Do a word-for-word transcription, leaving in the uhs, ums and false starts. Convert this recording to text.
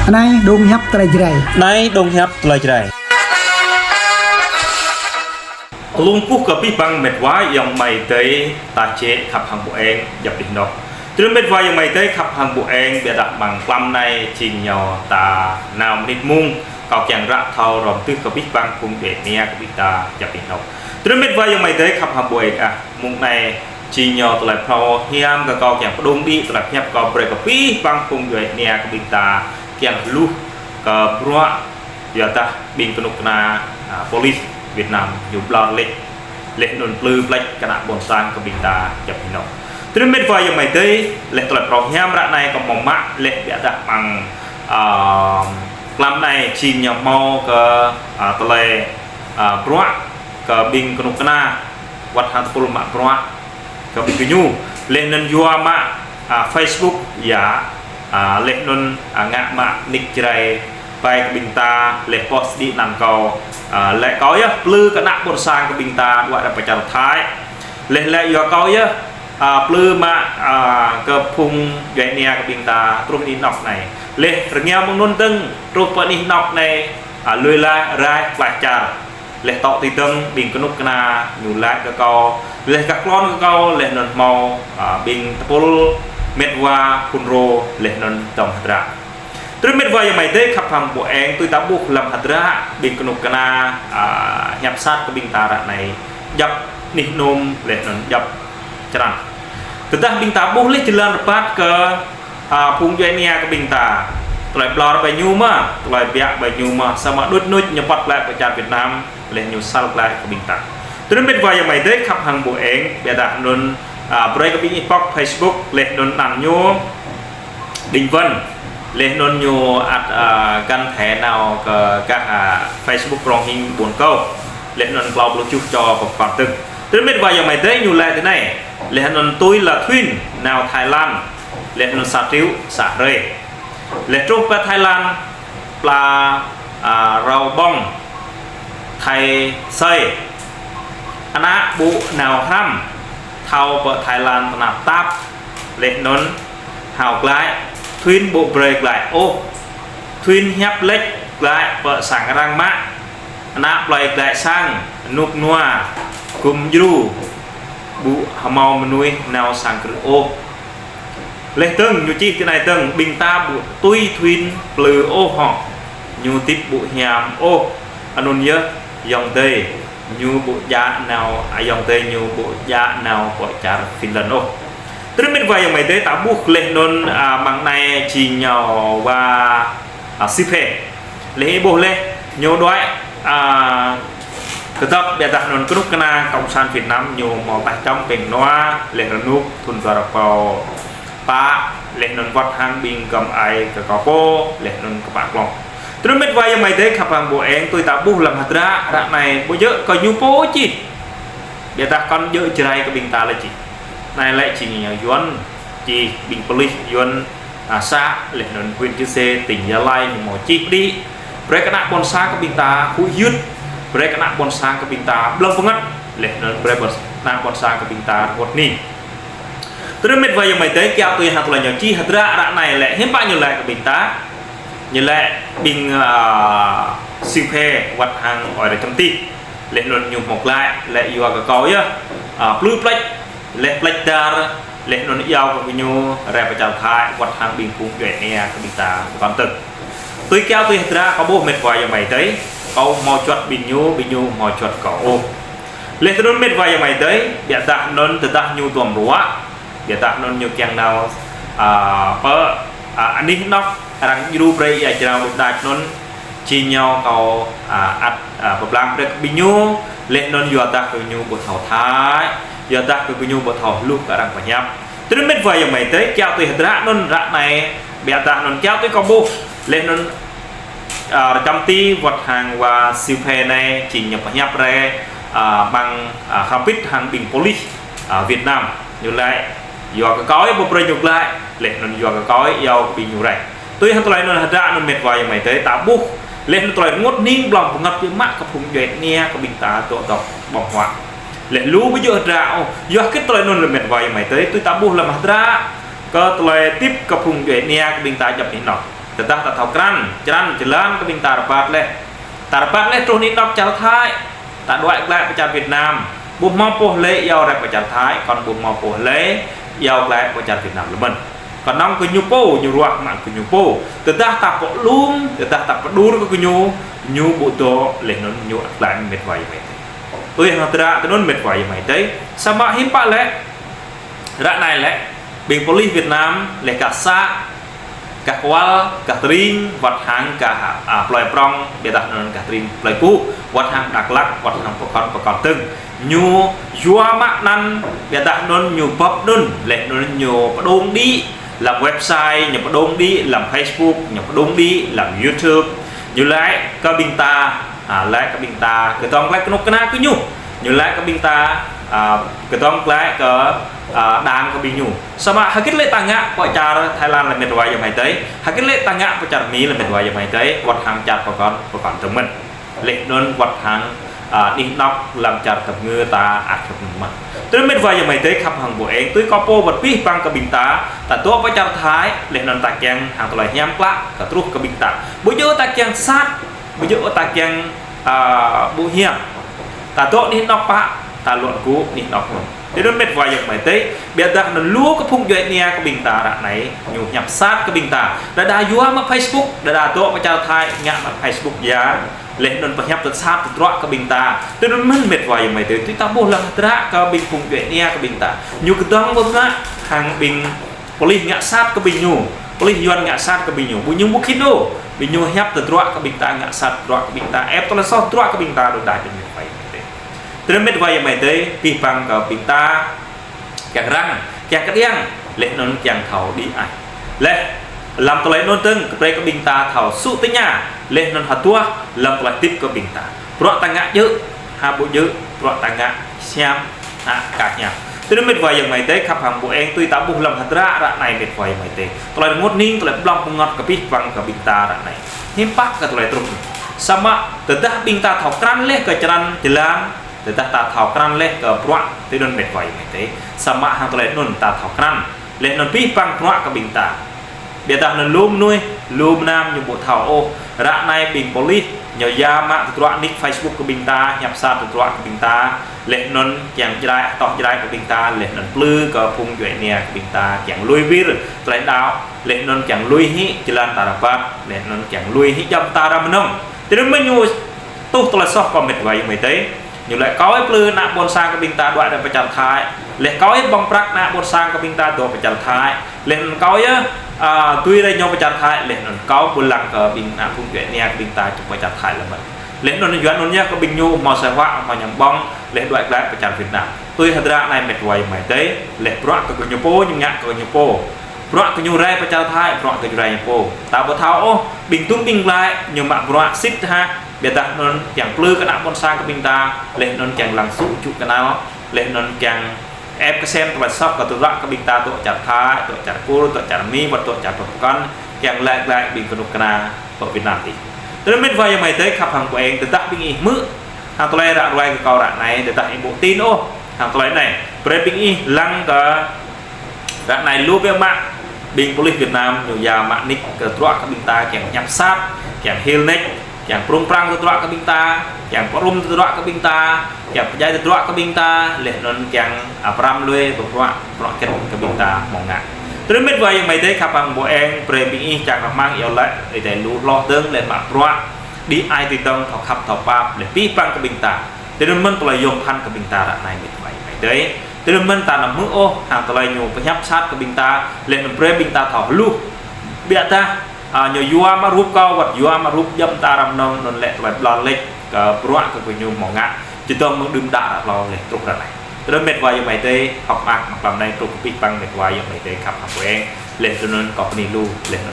Anai dong hiăp tơlơi Jrai. Anai dong hiăp tơlơi Jrai. Tlung kơkuh kơ abih bang met wa ayŏng amai adơi ta čĕ khăp hăng ƀu eng djăp anih anŏ. Tơdơi met wa ayŏng amai adơi khăp hăng ƀu eng, biă dah mơ̆ng tlam anai jing ñu ta nao mơnit mông, kâo kiăng ră thâo hrŏm tưh kơ abih bang phung djuai ania kơ ƀing ta djăp anih anŏ. Tơdơi met wa ayŏng amai adơi khăp hăng ƀu eng ah, mông anai jing ñu tơlơi phrâo hiam kơ kâo kiăng pơdŏng đĭ tơlơi pơhiăp kâo brơi kơ abih bang phung djuai ania kơ ƀing ta kiăng hluh kơ bruă yua dah ƀing kơnuk kơna, a, polis Việt Nam ñu ƀlŏr lĕ, laih anŭn plư pleč kơ ană ƀôn sang kơ ƀing ta djăp anih anŏ. Tơdơi met wa ayŏng amai adơi, laih tơlơi phrâo hiam ră anai kâo hmâo mă laih biă dah mơ̆ng, a, tlam anai jing ñu hmâo kơ, a, tơlơi, a, bruă kơ ƀing kơnuk kơna wăt hăng tơpul mă bruă kơ ƀing gơñu. Laih anŭn yua mă, a, Facebook yơh, a, laih anŭn, a, ngă mă nick Jrai ƀai kơ ƀing ta, laih post đĭ anăn kâo, a, laĭ kâo yơh plư kơ ană ƀôn sang kơ ƀing ta đuaĭ ra pơ čar Thái. Laih laĭ yua kâo yơh, a, plư mă, a, kơ phung djuai ania kơ ƀing ta truh anih anŏ anai. Laih rơngiao mơ̆ng anŭn dơ̆ng truh pơ anih anŏ anai, a, lui laih rai klaih čar. Laih tŏ tui dơ̆ng ƀing kơnuk kơna ñu laĭ kơ kâo, laih kơ klon kơ kâo, laih anŭn hmâo, a, ƀing tơpul met wa phŭn rô, laih anŭn dŏng hơdră. Tơdơi met wa ayŏng amai adơi khăp hăng ƀu eng, tui ta ƀuh lăm hơdră ƀing kơnuk kơna, a, hiăp sat kơ ƀing ta ră anai djăp anih anom, laih anŭn djăp črăn. Tơdah ƀing ta ƀuh laih jơlan rơbat kơ a, phung djuai ania kơ ƀing ta. Tơlơi ƀlŏr ƀai ñu mơ̆, tơlơi biă ƀai ñu mơ̆, samơ̆ đôč nuč ñu păt glaĭ pơ čar Việt Nam, laih ñu săl glaĭ kơ ƀing ta. Tơdơi met wa ayŏng amai adơi khăp hăng ƀu eng, biă dah anŭn, a, brơi kơ ƀing ih pŏk Facebook, laih anŭn anăn ñu Đinh Văn, laih anŭn ñu ăt, a, găn thẻ nao kơ gah, a, Facebook Krông Hing Ƀuôn Kâo, laih anŭn klâo pluh tơjuh čô pơpăn tơ̆ng. Tơdơi met wa ayŏng amai adơi ñu laĭ tui anai, laih anŭn tui la Thuyên nao Thái Lan, laih anŭn sa triệu sa hrơi. Laih truh pơ Thái Lan, pla, a, rao ƀong Thái Sơi. Ană ƀu nao hrăm, thâo pơ Thái Lan tơnap tap. Laih anŭn hao glaĭ, Thuyên ƀu brơi glaĭ ôh. Thuyên hiăp leč glaĭ pơ sang arăng mă. Ană plơi glaĭ sang, rơnŭk rơnua, gum djru, ƀu hmâo mơnuih nao sang krư̆ ôh. Laih dơ̆ng ñu čih tui anai dơ̆ng, ƀing ta ƀu tui Thuyên plư ôh hŏ. Ñu hơdip ƀu hiam ôh. Anŭn yơh ayŏng adơi ñu ƀu djă nao, ayŏng adơi ñu ƀu djă nao pơ čar Finland ôh. Tơdơi met wa ayŏng amai adơi ta ƀuh laih anŭn, a, mơ̆ng anai jing ñu wa, a, Siu Phe. Laih ih ƀuh laih, ñu đuaĭ, a, kơdŏp biă dah anŭn kơnuk kơna Cộng sản Việt Nam ñu hmâo taih čŏng pĕng rơnua, laih rơnŭk thŭn dua rơbâo pă, laih anŭn wăt hăng ƀing gơm ai kơ kâo pô, laih anŭn kơ pă klong. Tơdơi met wa ayŏng amai adơi khăp hăng ƀu eng, tui ta ƀuh lăm hơdră ră anai ƀu djơ̆ kơ ñu pô čih. Biă dah kŏn djơ̆ Jrai kơ ƀing ta lĕ čih. Anai lĕ jing ñu Yuan čih, ƀing polis Yuan, a, să, laih anŭn huyện Chư Sê, tỉnh Gia Lai, ñu hmâo čih đĭ. Brơi kơ ană ƀôn sang kơ ƀing ta huĭ hyưt, brơi kơ ană ƀôn sang kơ ƀing ta blơ̆ng pơngăt, laih anŭn brơi ƀôn, ană ƀôn sang kơ ƀing ta rơngot hning. Tơdơi met wa ayŏng amai adơi kiaŏ tui hăng tơlơi ñu čih hơdră ră anai lĕ hiư̆m pă ñu laĭ kơ ƀing ta. Ñu laĭ ƀing, a, Siu Phe wăt hăng ơi Rơčăm Tih. Laih anŭn ñu hmâo glaĭ, laĭ yua kơ kâo yơh, a, plư pleč, laih pleč dar, laih anŭn iâu kơ gơñu rai pơ čar Thái, wăt hăng ƀing phung djuai ania kơ ƀing ta pơkŏn tơ̆ng. Tui kiaŏ tui hơdră kâo ƀuh met wa ayŏng amai adơi, kâo hmâo juăt ƀing ñu, ƀing ñu hmâo juăt kâo ôh. Laih tơdơi met wa ayŏng amai adơi, biă dah anŭn tơdah ñu duăm ruă, biă dah anŭn ñu kiăng nao, a, pơ, a, anih anŏ arăng djru brơi ia jrao đôč đač anŭn, jing ñu kâo, a, ăt, a, pơblang brơi kơ ƀing ñu, laih anŭn yua dah kơ ñu ƀu thâo Thái, yua dah kơ ñu ƀu thâo hluh kơ arăng pơhiăp. Tơdơi met wa ayŏng amai adơi, kiaŏ tui hơdră anŭn ră anai, biă dah anŭn kiaŏ tui kâo ƀuh, laih anŭn, a, Rơčăm Tih wăt hăng wa Siu Phe anai, jing ñu pơhiăp rai, a, mơ̆ng, a, hrŏm hơbĭt hăng ƀing polis, a, Việt Nam, ñu laĭ, yua kơ kâo ih ƀu brơi ñu glaĭ, laih anŭn yua kơ kâo ih iâu ƀing ñu rai. Tui hăng tơlơi anŭn hơdră anŭn met wa ayŏng amai adơi ta ƀuh, laih anŭn tơlơi rơngot hning blơ̆ng pơngăt biă mă kơ phung djuai ania kơ ƀing ta dŏ dŏ ƀơ̆ng huă. Laih lu ƀu djơ̆ hơdră ôh, yua hơget tơlơi anŭn lĕ met wa ayŏng amai adơi, tui ta ƀuh lăm hơdră kơ tơlơi hơdip kơ phung djuai ania kơ ƀing ta djăp anih anŏ. Tơdah ta thâo krăn, črăn, jơlan kơ ƀing ta rơbat laih. Ta rơbat laih truh anih anŏ čar Thái. Ta đuaĭ glaĭ pơ čar Việt Nam. Ƀu hmâo pô hlơi iâu rai pơ čar Thái, kŏn ƀu hmâo pô hlơi iâu glaĭ pơ čar Việt Nam lơ̆m mơ̆n. Kơnơ̆ng gơñu pô, ñu ruah mă gơñu pô. Tơdah ta pơlŭm, tơdah ta pơđur kơ gơñu, ñu ƀu dŏ laih anŭn ñu ăt glaĭ mĕt wa ayŏng amai adơi. Tui hăng hơdră tui anŭn mĕt wa ayŏng amai adơi. Samơ̆ hiư̆m pă lĕ, ră anai lĕ, ƀing pôlis Việt Nam, laih gah să, gah kual, gah tơring, wơ̆t hăng gah, a, plơi prŏng, ƀiădah anŭn gah tơring plơi pŭ, wơ̆t hăng Dak Lak, wơ̆t hăng pơkŏn, pơkŏn dơ̆ng. Ñu yua mă anăn, ƀiădah anŭn ñu bưp anŭn, laih anŭn ñu pơđŏng đĭ, lăm website, ñu pơđŏng đĭ, lăm Facebook, ñu pơđŏng đĭ, lăm YouTube, ñu laĭ kơ ƀing ta, a, laĭ kơ ƀing ta, kơdŏng glaĭ kơnuk kơna kơ ñu. Ñu laĭ kơ ƀing ta, a, kơdŏng glaĭ kơ, a, đang kơ ƀing ñu. Samơ̆ hơgĕt lĕ ta ngă pơ čar Thái Lan lĕ mĕt wa ayŏng amai adơi. Hơgĕt lĕ ta ngă pơ čar Mi lĕ mĕt wa ayŏng amai adơi. Wơ̆t hăng čar pơkŏn, pơkŏn dơ̆ng mơ̆n. Laih anŭn wơ̆t hăng, a, anih anŏ lăm čar tơpơngư ta ăt khăp mơ̆n. Tui anŭn mĕt wa ayŏng amai adơi khăp hăng ƀu eng. Tui kâo pô wơ̆t pih păng kơ ƀing ta. Ta dŏ pơ čar Thái. Laih anŭn ta kiăng hăng tơlơi hiam klă. Kơ truh kơ ƀing ta. Ƀu djơ̆ ta kiăng sat. Ƀu djơ̆ ta kiăng, a, ƀu hiam. Ta dŏ anih anŏ pă, ta lŏn gŭ anih anŏ mơ̆n. Tui anŭn mĕt wa ayŏng amai adơi, ƀiădah anŭn lu kơ phung djuai ania kơ ƀing ta ră anai, ñu hiăp sat kơ ƀing ta. Đơđa yua mă Facebook, đơđa dŏ pơ čar Thái, ngă mă Facebook ya, laih anŭn pơhiăp tơsat tơdruă kơ ƀing ta. Tui anŭn mơ̆n mĕt wa ayŏng amai adơi, tui ta ƀuh lăng hơdră kơ ƀing phung djuai ania kơ ƀing ta. Ñu kơdŏng ƀơ̆ng mă, hăng ƀing pôlis ngă sat kơ ƀing ñu, pôlis Yuan ngă sat kơ ƀing ñu, ƀu ñu ƀu khĭn ôh, ƀing ñu hiăp tơdruă kơ ƀing ta ngă sat tơdruă kơ ƀing ta, ĕp tơlơi soh tơdruă kơ ƀing ta đôč đač mĕt wa ayŏng amai adơi. Tui anŭn mĕt wa ayŏng amai adơi, pih păng kơ ƀing ta, kiăng răng, kiăng kơđiăng, laih anŭn kiăng thâo đĭ ai. Laih, lăm tơlơi anŭn dơ̆ng, kơ brơi kơ ƀing ta thâo sŭ tơña, laih anŭn hơduah, lăm tơlơi hơdip kơ ƀing ta. Bruă ta ngă djơ̆, ha ƀu djơ̆, bruă ta ngă siam, ha ka hiam. Tui anŭn mĕt wa ayŏng amai adơi khăp hăng ƀu eng tui ta ƀuh lăm hơdră ră anai mĕt wa ayŏng amai adơi. Tơlơi rơngot hning, tơlơi blŏng pơngŏt kơ pih păng kơ ƀing ta ră anai. Hiư̆m pă kơ tơlơi truh anai. Samơ̆ tơdah ƀing ta thâo krăn laih kơ črăn jơlan, tơdah ta thâo krăn laih kơ bruă tui anŭn mĕt wa ayŏng amai adơi. Samơ̆ hăng tơlơi anŭn ta thâo krăn. Laih anŭn pih păng bruă kơ ƀing ta. Ƀiădah anŭn lu mơnuih, lu mơnam ñu ƀu thâo ôh. Ră anai ƀing pôlis, ñu ya mă tơdruă nick Facebook kơ ƀing ta, hiăp sat tơdruă kơ ƀing ta. Laih anŭn kiăng Jrai, tŏh Jrai kơ ƀing ta, laih anŭn plư kơ phung djuai ania kơ ƀing ta, kiăng lui wir, tơlơi đaŏ, laih anŭn kiăng lui hĭ, jơlan ta rơbat, laih anŭn kiăng lui hĭ, djŏp ta rơmơnơ̆ng. Tui anŭn mơ̆n ñu tuh tơlơi soh kơ mĕt wa ayŏng amai adơi. Ñu laĭ kâo ih plư ană ƀôn sang kơ ƀing ta đuaĭ rai pơ čar Thái. Laih kâo ih ƀơ̆ng prăk ană ƀôn sang kơ ƀing ta dŏ pơ čar Thái. Laih anŭn kâo ih, a, tui rai ñu pơ čar Thái. Laih anŭn kâo ƀu lăng kơ ƀing ană phung djuai ania kơ ƀing ta čŭp pơ čar Thái lơ̆m mơ̆n. Laih anŭn Yuan anŭn yơh kơ ƀing ñu hmâo sa wă hmâo ñăm ƀơ̆ng. Laih đuaĭ glaĭ pơ čar Việt Nam. Tui hơdră anai mĕt wa ayŏng amai adơi. Laih bruă kơ gơñu pô ñu ngă kơ gơñu pô. Bruă kơ ñu rai pơ čar Thái, bruă kơ ñu rai ñu pô. Ta ƀu thâo ôh, ƀing tum ƀing glaĭ, ñu mă bruă sĭt hă, ƀiădah anŭn kiăng plư kơ ană ƀôn sang kơ ƀing ta, laih anŭn kiăng lăng sŭ čŭ kơnăl, laih anŭn kiăng ĕp kơsen tơlơi soh kơ tơdruă kơ ƀing ta dŏ čar Thái, dŏ čar Kur, dŏ čar Mi, wơ̆t dŏ čar pơkŏn, kiăng laĭ glaĭ ƀing kơnuk kơna pơ Việt Nam adih. Tui anŭn mĕt wa ayŏng amai adơi khăp hăng ƀu eng, tơdah ƀing ih hmư̆ hăng tơlơi ră ruai kơ kâo ră anai, tơdah ih ƀu tin ôh hăng tơlơi anai. Brơi ƀing ih lăng kơ ră anai lu biă mă ƀing pôlis Việt Nam ñu ya mă nick kơ tơdruă kơ ƀing ta kiăng hiăp sat, kiăng hil nač, kiăng prŭng prăng tơdruă kơ ƀing ta, kiăng pơrŭm tơdruă kơ ƀing ta, kiăng pơdjai tơdruă kơ ƀing ta, laih anŭn kiăng, a, pơrăm lui bruă, bruă hơgĕt kơ ƀing ta hmâo ngă. Tui anŭn mĕt wa ayŏng amai adơi khăp hăng ƀu eng, brơi ƀing ih čang rơmang iâu laĭ, Ơi Adai lu hloh dơ̆ng laih mă bruă, đĭ ai tui dơ̆ng thâo khăp thâo pap, laih pih păng kơ ƀing ta. Tui anŭn mơ̆n tơlơi yôm phăn kơ ƀing ta ră anai mĕt wa ayŏng amai adơi. Tui anŭn mơ̆n ta anăm hmư̆ ôh, hăng tơlơi ñu pơhiăp sat kơ ƀing ta, laih anŭn brơi ƀing ta thâo hluh. Ƀiădah, a, ñu yua mă rup kâo, wơ̆t yua mă rup djŏp ta rơmơnơ̆ng, anŭn lĕ tơlơi ƀlŏr laih kơ bruă kơ gơñu hmâo ngă. Čơdơ̆ng mơ̆ng đưm đă ră hlâo laih truh ră anai. Tui anŭn mĕt wa ayŏng amai adơi, hơ̆k mơak mơ̆ng tlam anai truh kơ pih păng mĕt wa ayŏng amai adơi khăp hăng ƀu eng, laih tui anŭn kâo bơni lu, laih anŭn